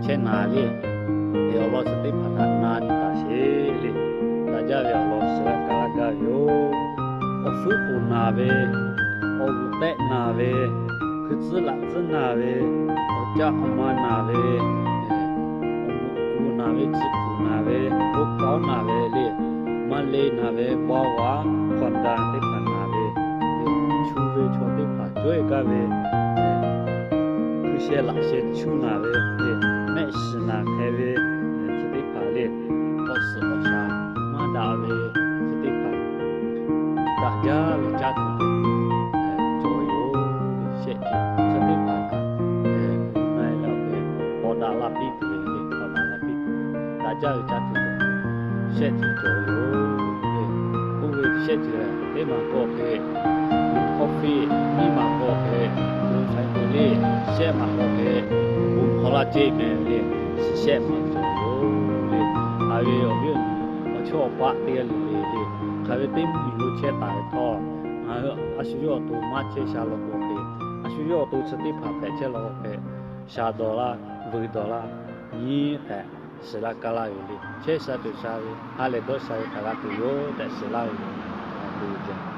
chehˇ naˍ le. Awˬ lawn chi teˇ hpaˍ htaꞈ na nyi taˍ sheˍ le. Daꞈ jaˇ ve awˬ lawn suh laˇ ka laˇ gaˇ ve yoˬ. Awˬ fuiˉ k'oˍ naˍ ve, awˬ g'uˬ tehˆ naˍ ve, hkui tcuhˉ laꞈ tcuhˉ naˍ ve, awˬ caˆ awˬ ma naˍ ve, awˬ moꞈ kuˬ naˍ ve, tcuh kuˬ naˍ ve, bon kawˉ naˍ ve le, maˇ le naˍ ve, bon g'a hk'aw daꞈ teˇ hpaˍ naˍ ve, chu ve chaw teˇ hpaˍ cawehˇ gaˇ ve, hkui sheh laꞈ sheh chu naˍ ve, mehˆ shiˍ naˍ hk'e ve, chi teˇ hpaˍ le, awˬ suhˍ awˬ shaˍ maˇ daꞈ ve, chi teˇ hpaˍ daꞈ jaˇ ve caˇ tuˬ cawˬ ve yoˬ. Shehˆ ceuˬ chi teˇ hpaˍ htaꞈ na e la ve, k'awꞈ daꞈ la piˇ tuˬ ve le, k'awꞈ daꞈ la piˇ tuˬ, daꞈ jaˇ ve caˇ tuˬ shehˆ ceuˬ cawˬ ve yoˬ le. Oˇ ve shehˆ ceuˬ lehˬ, teˇ maˬ k'awꞈ hk'e, coffee, nyiˇ maˬ k'awꞈ hk'e, bon shaiˍ tuˬ le, shehˆ maˬ k'awꞈ hk'e, bon hk'aw laˇ ceˇ meh ve le, shehˆ maˬ cawˬ ve yoˬ le. Haꞈ ve awˬ viˉ awˬ nyi, awˬ chawˇ awˬ paˆ teˇ g'aˇ le le le, hk'aˬ ve teˇ mvuhˇ miˬ lo chehˇ taˍ ve htawˇ, ngaˬ hui a shu yawˇ awˬ to maˇ chehˇ sha law k'o hk'e, a shu yawˇ awˬ to chi teˇ hpaˍ hpehꞈ chehˇ law k'o hk'e, shaˍ dawˬ laˇ, vuiˬ dawˬ laˇ, nyi hpehꞈ suh laˇ ka laˇ ve le. Chehˇ sha peuˬ sha ve, ha lehˬ dawˇ sha ve htaꞈ g'a tuˬ yoˬ tehꞈ suh laˇ ve yoˬ.